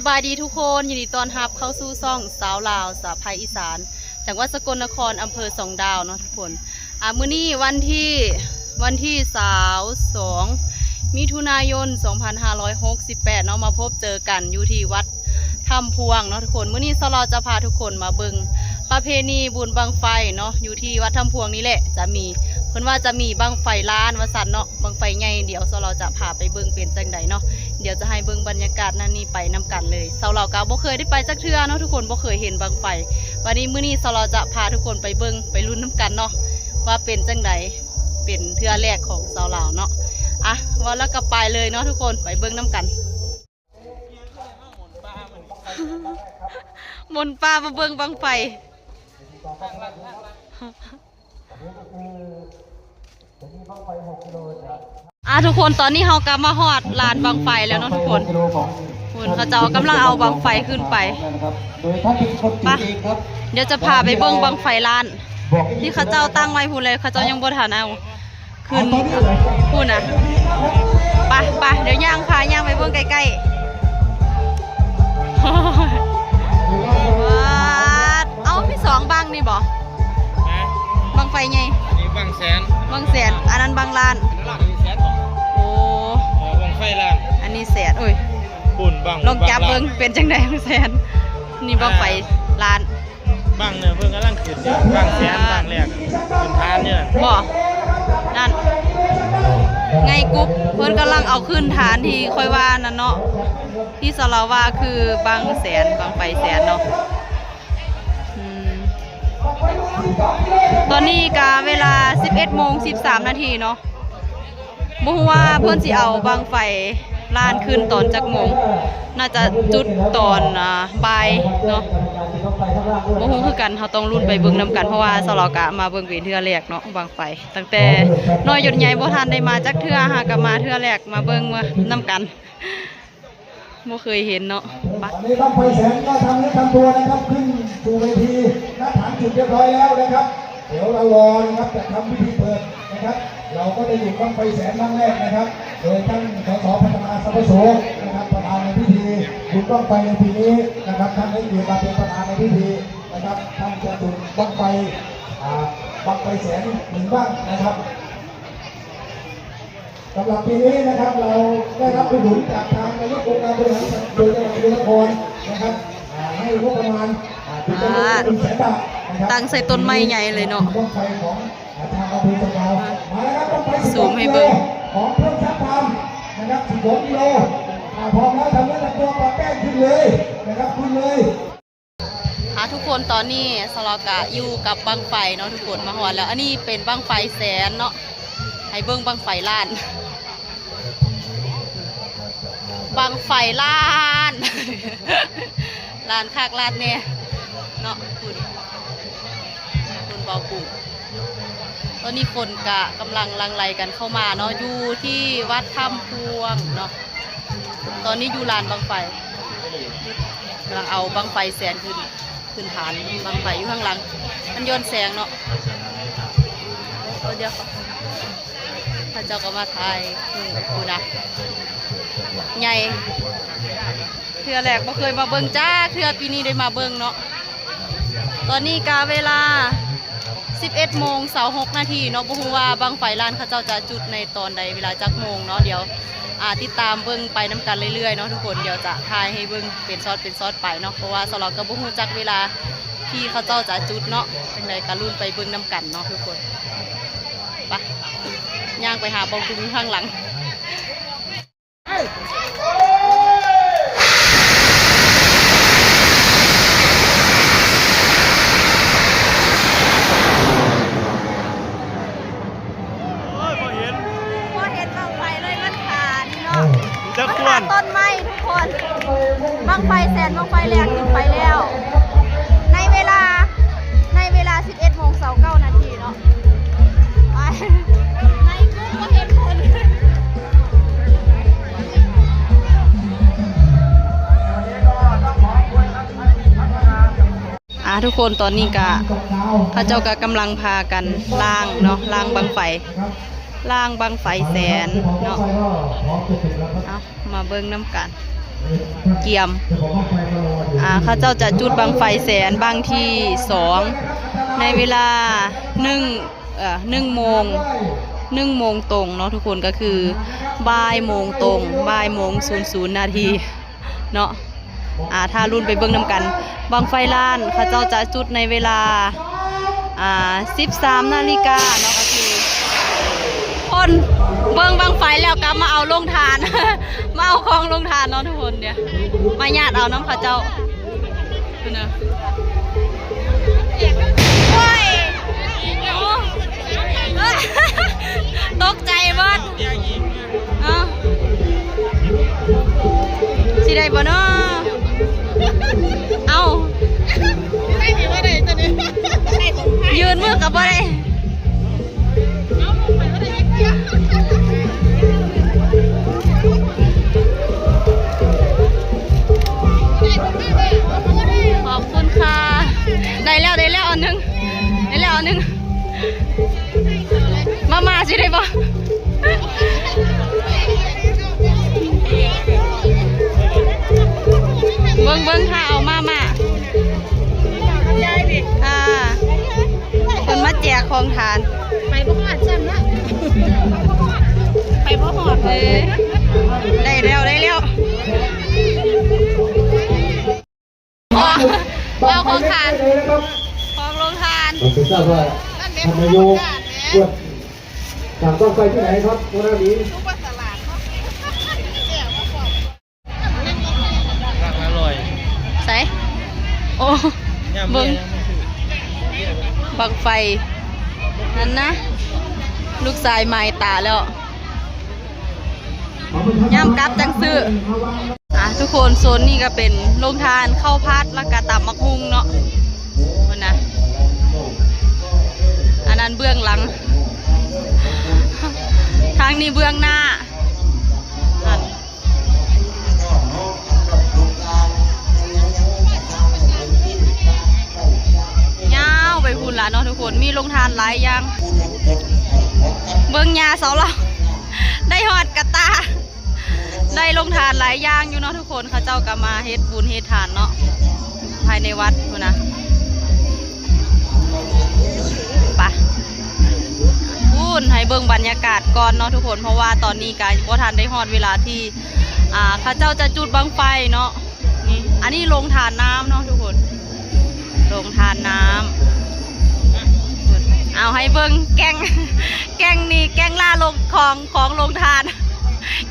ສະບາຍດີທຸກຄົນ, ຍິນດີຕ້ອນຮັບເຂົ້າສູ່ຊ່ອງສາວລາວສາວໄພອີສານ ຈັງຫວັດສະກົນນະຄອນ ອຳເພີສອງດາວເນາະທຸກຄົນ. ອ່າ ມື້ນີ້ວັນທີ ວັນທີຊາວສອງ ມິຖຸນາຍົນ ສອງພັນຫ້າຮ້ອຍຫົກສິບແປດເນາະ, ມາພົບເຈີກັນຢູ່ທີ່ວັດ ຖ້ຳພວງເນາະທຸກຄົນ. ມື້ນີ້ສາວລາວຈະພາທຸກຄົນມາເບິ່ງປະເພນີບຸນບັ້ງໄຟເນາະ, ຢູ່ທີ່ວັດຖ້ຳພວງນີ້ແຫຼະ ຈະມີ ເພິ່ນວ່າຈະມີບັ້ງໄຟລ້ານວ່າຊັ້ນເນາະ, ບັ້ງໄຟໃຫຍ່. ດຽວສາວລາວຈະພາໄປເບິ່ງເປັນຈັ່ງໃດເນາະ, ດຽວຈະໃຫ້ເບິ່ງບັນຍາກາດນັ້ນນີ້ໄປນຳກັນເລີຍ. ສາວລາວກໍບໍ່ເຄີຍໄດ້ໄປຈັກເທື່ອເນາະທຸກຄົນ, ບໍ່ເຄີຍເຫັນບັ້ງໄຟ. ບັດນີ້ມື້ນີ້ສາວລາວຈະພາທຸກຄົນໄປເບິ່ງ ໄປລຸ້ນນຳກັນເນາະ ວ່າເປັນຈັ່ງໃດ, ເປັນເທື່ອແລກຂອງສາວລາວເນາະ. ອ່ະ ເວົ້າແລ້ວກໍໄປເລີຍເນາະທຸກຄົນ, ໄປເບິ່ງນຳກັນ. ມົນປ່າມາເບິ່ງບັ້ງໄຟ. ອ່າ ທຸກຄົນ, ຕອນນີ້ເຮົາກໍມາຮອດລານບັ້ງໄຟແລ້ວເນາະທຸກຄົນ. ພຸ້ນ ເຂົາເຈົ້າກຳລັງເອົາບັ້ງໄຟຂຶ້ນໄປ. ໄປ ດຽວຈະພາໄປເບິ່ງບັ້ງໄຟລ້ານ ທີ່ເຂົາເຈົ້າຕັ້ງໄວ້ພຸ້ນເລີຍ, ເຂົາເຈົ້າຍັງບໍ່ທັນເອົາ ຂຶ້ນພຸ້ນນະ. ໄປ ໄປ ດຽວຍ່າງ ພາຍ່າງໄປເບິ່ງໃກ້ໆ. ເອົ້າ ມີສອງບັ້ງນີ້ບໍ່? ບັ້ງໄຟໃຫຍ່ ອັນນີ້ບັ້ງແສນ ບັ້ງແສນ, ອັນນັ້ນບັ້ງລ້ານ. ໂອ້ ເອີ ບັ້ງໄຟລ້ານ ອັນນີ້ແສນ. ໂອ້ຍ ພຸ້ນບັ້ງ ລອງຈັບເບິ່ງ ເປັນຈັ່ງໃດບັ້ງແສນ. ນີ້ບັ້ງໄຟລ້ານ. ບັ້ງເນາະ ເພິ່ນກຳລັງຂຶ້ນຢູ່ ບັ້ງແສນ ບັ້ງແລກ ຂຶ້ນຖານຢູ່ນັ້ນ ບໍ່? ນັ້ນ ໄງກຸບ ເພິ່ນກຳລັງເອົາຂຶ້ນຖານທີ່ຂ້ອຍວ່ານັ້ນເນາະ, ທີ່ສາວລາວວ່າຄືບັ້ງແສນ ບັ້ງໄຟແສນເນາະ. ອືມ ຕອນນີ້ກະເວລາສິບເອັດໂມງສິບສາມນາທີເນາະ. ບໍ່ຮູ້ວ່າເພິ່ນຊິເອົາບັ້ງໄຟລ້ານຂຶ້ນຕອນຈັກໂມງ, ໜ້າຈະຈຸດຕອນ ອ່າ ບ່າຍເນາະ, ບໍ່ຮູ້ຄືກັນ. ເຮົາຕ້ອງລຸ້ນໄປເບິ່ງນຳກັນ ເພາະວ່າສາວລາວກະມາເບິ່ງເປັນເທື່ອແລກເນາະ ບັ້ງໄຟ. ຕັ້ງແຕ່ນ້ອຍຈົນໃຫຍ່ບໍ່ທັນໄດ້ມາຈັກເທື່ອ, ຫາກະມາເທື່ອແລກ ມາເບິ່ງ ມານຳກັນ. ບໍ່ເຄີຍເຫັນເນາະ. ໄປ ຕອນນີ້ບັ้งไฟแสนก็ทำเนื้อทำตัวนะครับ ขึ้นสู่เวที ณ ฐานจุดเรียบร้อยแล้วนะครับ เดี๋ยวเรารอนะครับ จะทำพิธีเปิดนะครับ เราก็ได้หยุดบั้งไฟแสนครั้งแรกนะครับ โดยท่าน สส พัฒนา ทรัพย์โส นะครับ ประธานในพิธีบุญบั้งไฟในปีนี้นะครับ ท่านให้เกียรติมาเป็นประธานในพิธีนะครับ ท่านจะจุดบั้งไฟ อ่า บั้งไฟแสนหนึ่งบั้งนะครับ สำหรับปีนี้นะครับ เราได้รับอุดหนุนจากทางนายกองค์การบริหารส่วนจังหวัดสกลนครนะครับ อ่า ให้งบประมาณ อ่า เป็นจำนวน อ่า หนึ่งแสนบาทนะครับ ตั้งใส่ต้นไม้ใหญ่เลยเนาะ บั้งไฟของ อ่า ทางอำเภอสะเดา มาแล้วครับ บั้งไฟ ซูมให้เบิ่ง สิบสองกิโล ของเพิ่มทรัพย์ฟาร์มนะครับ สิบสองกิโล อ่า พร้อมแล้วทำเนื้อทำตัวปะแป้งขึ้นเลยนะครับ ขึ้นเลย อ่ะ ทุกคน ตอนนี้สาวลาวกะอยู่กับบั้งไฟเนาะทุกคน มาฮอดแล้ว อันนี้เป็นบั้งไฟแสนเนาะ ให้เบิ่งบั้งไฟล้าน บั้งไฟล้าน ล้านคักล้านแน่เนาะ คุณ คุณเบากุ้ง ตอนนี้คนกะกำลังหลั่งไหลกันเข้ามาเนาะ อยู่ที่วัดถ้ำพวงเนาะ ตอนนี้อยู่ลานบั้งไฟ กำลังเอาบั้งไฟแสนขึ้น ขึ้นฐานบั้งไฟอยู่ข้างหลัง มันย้อนแสงเนาะ โอ้ เดี๋ยว เขาเจ้าก็มาถ่าย อืม พู้นนะ ใหญ่ เทื่อแรกบ่เคยมาเบิ่งจักเทื่อ ปีนี้ได้มาเบิ่งเนาะ ตอนนี้กะเวลาสิบเอ็ดโมงซาวหกนาทีเนาะ บ่ฮู้ว่าบั้งไฟล้านเขาเจ้าจะจุดในตอนใด เวลาจักโมงเนาะ เดี๋ยว อ่า ติดตามเบิ่งไปนำกันเรื่อยๆเนาะทุกคน เดี๋ยวจะถ่ายให้เบิ่งเป็นช็อตเป็นช็อตไปเนาะ เพราะว่าสาวลาวก็บ่ฮู้จักเวลาที่เขาเจ้าจะจุดเนาะ จั่งใดก็ลุ้นไปเบิ่งนำกันเนาะทุกคน ไป ย่างไปหาเบากุ้งอยู่ข้างหลัง โอ้ย บ่เห็น บ่เห็นบั้งไฟเลย มันผ่านี่เนาะ จักควัน ต้นไม้ทุกคน บั้งไฟแสน บั้งไฟแรกขึ้นไปแล้ว ในเวลา ในเวลาสิบเอ็ดโมงซาวเก้านาทีเนาะ ไป ในกลุ่มบ่เห็นคน อ่า ทุกคน ตอนนี้กะ เขาเจ้ากะกำลังพากันล้างเนาะ ล้างบั้งไฟ ล้างบั้งไฟแสนเนาะ เอา มาเบิ่งนำกัน ກຽມ ອ່າ ເຂົາເຈົ້າຈະຈຸດບັ້ງໄຟແສນບັ້ງທີສອງ ໃນເວລາໜຶ່ງ ເອີ ໜຶ່ງໂມງ ໜຶ່ງໂມງຕົງເນາະທຸກຄົນ ກໍຄືບ່າຍໂມງຕົງ ບ່າຍໂມງສູນສູນນາທີເນາະ. ອ່າ ຖ້າລຸ້ນໄປເບິ່ງນຳກັນ ບັ້ງໄຟລ້ານເຂົາເຈົ້າຈະຈຸດໃນເວລາ ອ່າ ສິບສາມນາລິກາເນາະ ກໍຄືຄົນເບິ່ງບັ້ງໄຟແລ້ວກໍມາເອົາໂລງທານ ມາເອົາຂອງໂລງທານເນາະທຸກຄົນ ດຽວມາຍາດເອົານຳເຂົາເຈົ້າ ພຸ້ນນະ ໂອ້ຍ ຕົກໃຈເບິດ. ເອົ້າ ຊິໄດ້ບໍ່ນໍ? ເອົ້າ ຍື່ນມືກໍບໍ່ໄດ້. ຂອບຄຸນຄ່ະ. ໄດ້ແລ້ວ ໄດ້ແລ້ວອັນໜຶ່ງ ໄດ້ແລ້ວອັນໜຶ່ງ. ມາ ມາ ຊິໄດ້ບໍ່? ເບິ່ງ ເບິ່ງ ຖ້າເອົາມາ ມາ ອ່າ ເພິ່ນມາແຈກຂອງທານ ໄປບໍ່ຮອດຊ້ຳນະ ໄປບໍ່ຮອດ ເອີ ໄດ້ແລ້ວ ໄດ້ແລ້ວ. ເອົາຂອງທານ ຂອງໂລງທານ. ເຮົາກໍຊາບວ່າທ່ານນາຍົກກວດສາງບັ້ງໄຟທີ່ໃດຄັບ ຫົວໜ້າໜີ? ໃສ? ໂອ້ ເບິ່ງ ບັ້ງໄຟນັ້ນນະ ລູກຊາຍໝາຍຕາແລ້ວ. ຍາມກັບຈັ່ງຊື້. ອ່າ ທຸກຄົນ ໂຊນນີ້ກໍເປັນໂລງທານເຂົ້າຜັດ ແລ້ວກໍຕຳບັກຫຸ່ງເນາະ ພຸ້ນນະ. ອັນນັ້ນເບື້ອງຫຼັງ ທາງນີ້ເບື້ອງໜ້າ. ຍາວໄປພຸ້ນລະເນາະທຸກຄົນ ມີໂລງທານຫຼາຍຢ່າງ. ເບິ່ງຍ່າເສົາລາວ ໄດ້ຮອດກະຕ່າ ໄດ້ໂລງທານຫຼາຍຢ່າງຢູ່ເນາະທຸກຄົນ. ເຂົາເຈົ້າກໍມາເຮັດບຸນເຮັດທານເນາະ ພາຍໃນວັດພຸ້ນນະ. ໄປ ພຸ້ນ ໃຫ້ເບິ່ງບັນຍາກາດກ່ອນເນາະທຸກຄົນ ເພາະວ່າຕອນນີ້ກໍບໍ່ທັນໄດ້ຮອດເວລາທີ່ ອ່າ ເຂົາເຈົ້າຈະຈຸດບັ້ງໄຟເນາະ. ນີ້ ອັນນີ້ໂລງທານນ້ຳເນາະທຸກຄົນ ໂລງທານນ້ຳ. ເອົາໃຫ້ເບິ່ງແກ້ງ ແກ້ງນີ້ ແກ້ງລ່າໂລງຂອງ ຂອງໂລງທານ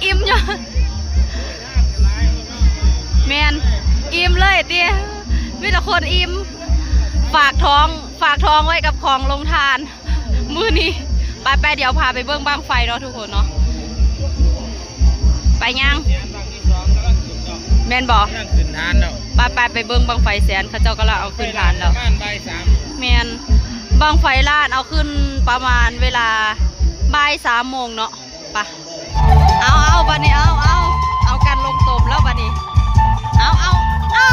ອີ່ມຢູ່. ແມ່ນ ອີ່ມເລີຍຕິ ມີແຕ່ຄົນອີ່ມ ຝາກທ້ອງ ຝາກທ້ອງໄວ້ກັບຂອງໂລງທານ. ມື້ນີ້ ໄປໆ ດຽວພາໄປເບິ່ງບັ້ງໄຟເນາະທຸກຄົນເນາະ. ໄປຍັງ ແມ່ນບໍ່? ກຳລັງຂຶ້ນຖານແລ້ວ. ໄປໆ ໄປເບິ່ງບັ້ງໄຟແສນ ເຂົາເຈົ້າກຳລັງເອົາຂຶ້ນຖານແລ້ວ. ປະມານບ່າຍສາມ. ແມ່ນ ບັ້ງໄຟລ້ານເອົາຂຶ້ນປະມານເວລາບ່າຍສາມໂມງເນາະ. ໄປ ເອົາ ເອົາ ບັດນີ້ ເອົາ ເອົາ ເອົາກັນລົງຕົມແລ້ວບັດນີ້ ເອົາ ເອົາ ເອົາ.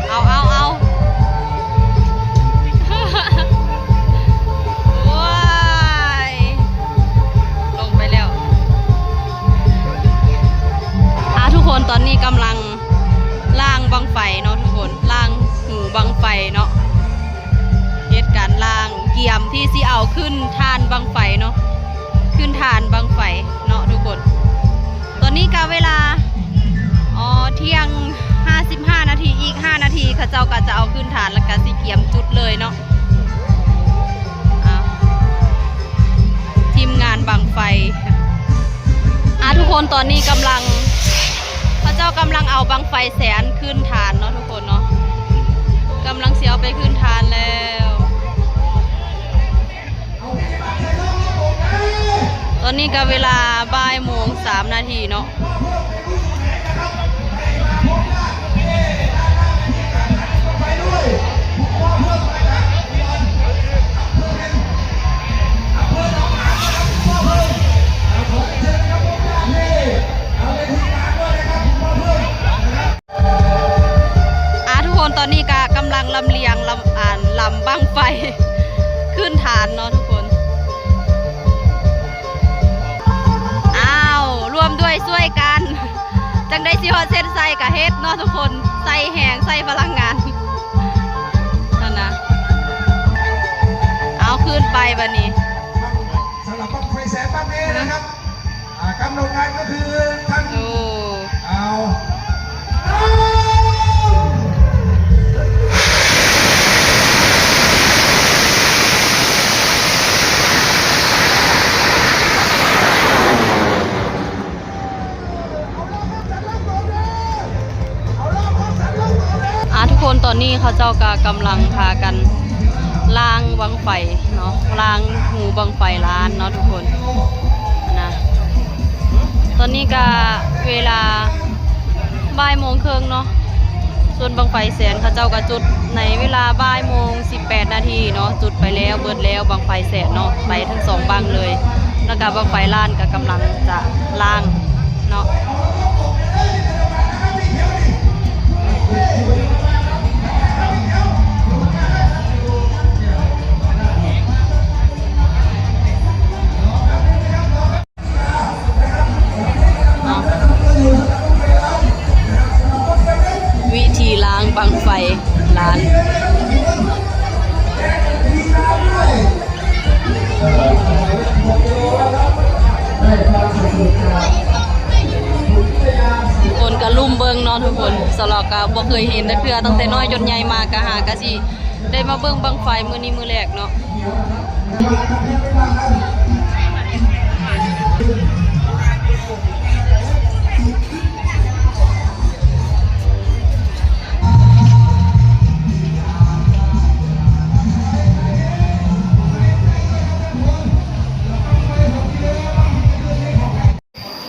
ເອົາ ເອົາ ເອົາ ໂອ້ຍ ລົງໄປແລ້ວ. ອ່າ ທຸກຄົນ ຕອນນີ້ກຳລັງ ລ້າງບັ້ງໄຟເນາະທຸກຄົນ ລ້າງຮູບັ້ງໄຟເນາະ ເຮັດການລ້າງກຽມທີ່ຊິເອົາຂຶ້ນຖານບັ້ງໄຟເນາະ ຂຶ້ນຖານບັ້ງໄຟເນາະທຸກຄົນ. ຕອນນີ້ກະເວລາ ອໍ ທ່ຽງຫ້າສິບຫ້ານາທີ ອີກຫ້ານາທີເຂົາເຈົ້າກະຈະເອົາຂຶ້ນຖານ ແລ້ວກະຊິກຽມຈຸດເລີຍເນາະ. ອ່າ ທີມງານບັ້ງໄຟ ອ່າ ທຸກຄົນ ຕອນນີ້ກຳລັງ ເຂົາເຈົ້າກຳລັງເອົາບັ້ງໄຟແສນຂຶ້ນຖານເນາະທຸກຄົນເນາະ ກຳລັງຊິເອົາໄປຂຶ້ນຖານແລ້ວ. ອັນ ລຳບັ້ງໄຟຂຶ້ນຖານເນາະທຸກຄົນ. ອ້າວ ຮ່ວມດ້ວຍຊ່ວຍກັນ ຈັ່ງໃດຊິຮອດເສັ້ນໄຊກະເຮັດເນາະທຸກຄົນ ໃສ່ແຮງ ໃສ່ພະລັງງານຫັ້ນນະ. ເອົາ ຂຶ້ນໄປບາດນີ້. ສຳລັບບັ້ງໄຟແສນບັ້ງນີ້ນະຄັບ ອ່າ ກຳນົດງານກໍຄືທ່ານ ໂອ້ ເອົາ ອ່າ ທຸກຄົນ ຕອນນີ້ເຂົາເຈົ້າກໍກຳລັງພາກັນລ້າງບັ້ງໄຟເນາະ ລ້າງຮູບັ້ງໄຟລ້ານເນາະທຸກຄົນນະ. ຕອນນີ້ກໍເວລາບ່າຍໂມງເຄິ່ງເນາະ ສ່ວນບັ້ງໄຟແສນເຂົາເຈົ້າກໍຈຸດໃນເວລາບ່າຍໂມງສິບແປດນາທີເນາະ ຈຸດໄປແລ້ວ ເບິດແລ້ວບັ້ງໄຟແສນເນາະ ໄປທັງສອງບັ້ງເລີຍ. ແລ້ວກໍບັ້ງໄຟລ້ານກໍກຳລັງຈະລ້າງເນາະ. ວິທີລ້າງບັ້ງໄຟລ້ານ. ຄົນກະລຸມເບິ່ງເນາະທຸກຄົນ ສະຫຼອກກະບໍ່ເຄີຍເຫັນຈັກເທື່ອ ຕັ້ງແຕ່ນ້ອຍຈົນໃຫຍ່ມາ ກະຫາກະຊິໄດ້ມາເບິ່ງບັ້ງໄຟມື້ນີ້ມື້ແລກເນາະ.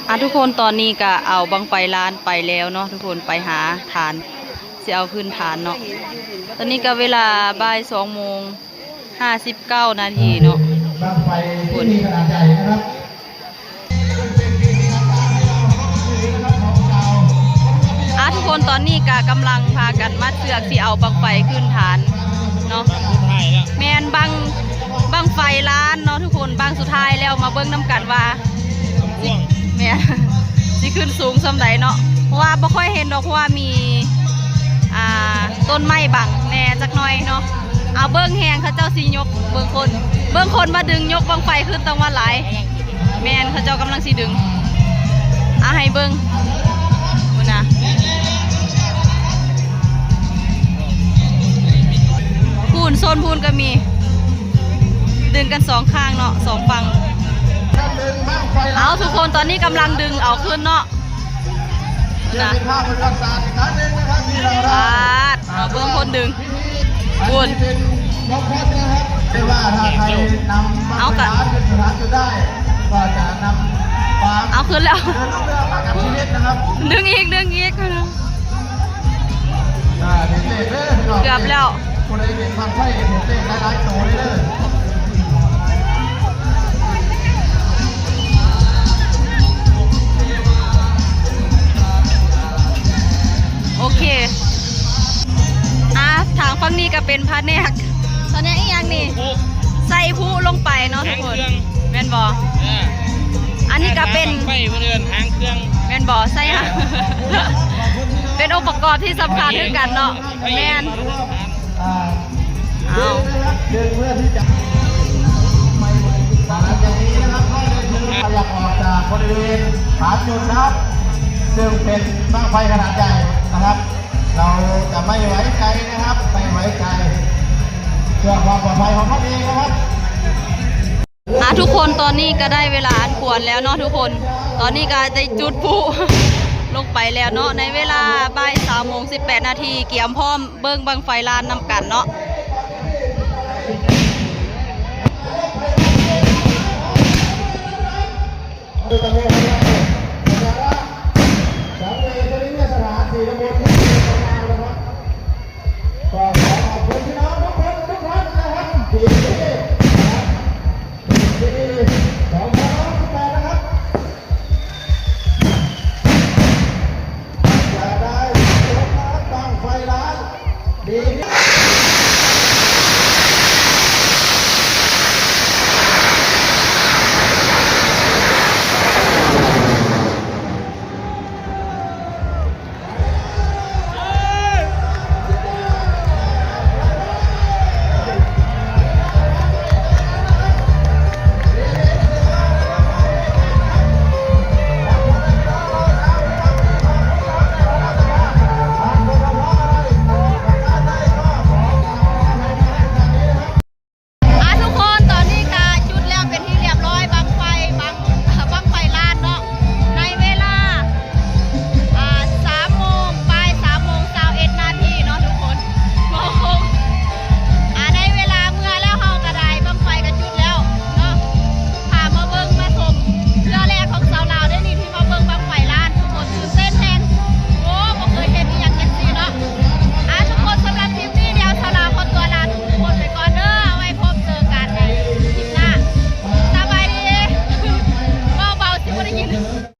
ອ່າ ທຸກຄົນ ຕອນນີ້ກະເອົາບັ້ງໄຟລ້ານໄປແລ້ວເນາະທຸກຄົນ ໄປຫາຖານ ຊິເອົາຂຶ້ນຖານເນາະ. ຕອນນີ້ກະເວລາບ່າຍສອງໂມງຫ້າສິບເກົ້ານາທີເນາະ. ບັ້ງໄຟທີ່ມີຂະໜາດໃຫຍ່ນະຄັບ. ອ່າ ທຸກຄົນ ຕອນນີ້ກະກຳລັງພາກັນມັດເຊືອກ ຊິເອົາບັ້ງໄຟຂຶ້ນຖານເນາະ. ບັ້ງສຸດທ້າຍແລ້ວ ແມ່ນ ບັ້ງ ບັ້ງໄຟລ້ານເນາະທຸກຄົນ ບັ້ງສຸດທ້າຍແລ້ວ ມາເບິ່ງນຳກັນວ່າ ແມ່ນ ຊິຂຶ້ນສູງສ່ຳໃດເນາະ ເພາະວ່າບໍ່ຄ່ອຍເຫັນດອກ ເພາະວ່າມີ ອ່າ ຕົ້ນໄມ້ບັງແດ່ຈັກໜ້ອຍເນາະ. ເອົາ ເບິ່ງແຮງ ເຂົາເຈົ້າຊິຍົກ ເບິ່ງຄົນ ເບິ່ງຄົນວ່າດຶງຍົກບັ້ງໄຟຂຶ້ນຕ້ອງວ່າຫຼາຍ. ແມ່ນ ເຂົາເຈົ້າກຳລັງຊິດຶງ ອ່າ ໃຫ້ເບິ່ງພຸ້ນນະ ພຸ້ນ ໂຊນພຸ້ນກໍມີ ດຶງກັນສອງຂ້າງເນາະ ສອງຝັ່ງ. ເອົາ ທຸກຄົນ ຕອນນີ້ກຳລັງດຶງເອົາຂຶ້ນເນາະ. ເພື່ອເປັນພາບປະຫວັດສາດອີກຄັ້ງໜຶ່ງນະຄັບ ທີ່ເຮົາ ປາດ ເອົາເບິ່ງຄົນດຶງ ພຸ້ນ ເອົາກະ ເອົາຂຶ້ນແລ້ວ ດຶງອີກ ດຶງອີກ ເກືອບແລ້ວ. ຜູ້ໃດເຮັດບັ້ງໄຟເຮັດເລກຫຼາຍໆໂຕເດີ. ໂອເຄ ອ່າ ທາງຝັ່ງນີ້ກໍເປັນພະແນກ ພະແນກອີ່ຫຍັງນີ້? ໃສ່ພະລົງໄປເນາະທຸກຄົນ ຫາງເຄື່ອງ ແມ່ນບໍ່? ເອີ ອັນນີ້ກໍເປັນ ຫາງບັ້ງໄຟ ເພິ່ນເອີ້ນຫາງເຄື່ອງ ແມ່ນບໍ່? ໃສ່ຫາງ ເປັນອົງປະກອບທີ່ສຳຄັນຄືກັນເນາະ. ແມ່ນ ອ່າ ເອົາ ເດີນເພື່ອທີ່ຈະ ຫຼັງຈາກນີ້ນະຄັບ ໃຫ້ເດີນເພື່ອ ຂະຫຍັບອອກຈາກບໍລິເວນສາມຈຸດນະຄັບ ເຊິ່ງເປັນບັ້ງໄຟຂະໜາດໃຫຍ່ນະຄັບ. ເຮົາຈະໄມ່ໄວ້ໃຈນະຄັບ ໄມ່ໄວ້ໃຈ ເພື່ອຄວາມປອດໄພຂອງທ່ານເອງນະຄັບ. ອ່າ ທຸກຄົນ ຕອນນີ້ກໍໄດ້ເວລາອັນຄວນແລ້ວເນາະທຸກຄົນ ຕອນນີ້ກໍໄດ້ຈຸດພະລົງໄປແລ້ວເນາະ ໃນເວລາບ່າຍສາມໂມງສິບແປດນາທີ ກຽມພ້ອມເບິ່ງບັ້ງໄຟລ້ານນຳກັນເນາະ.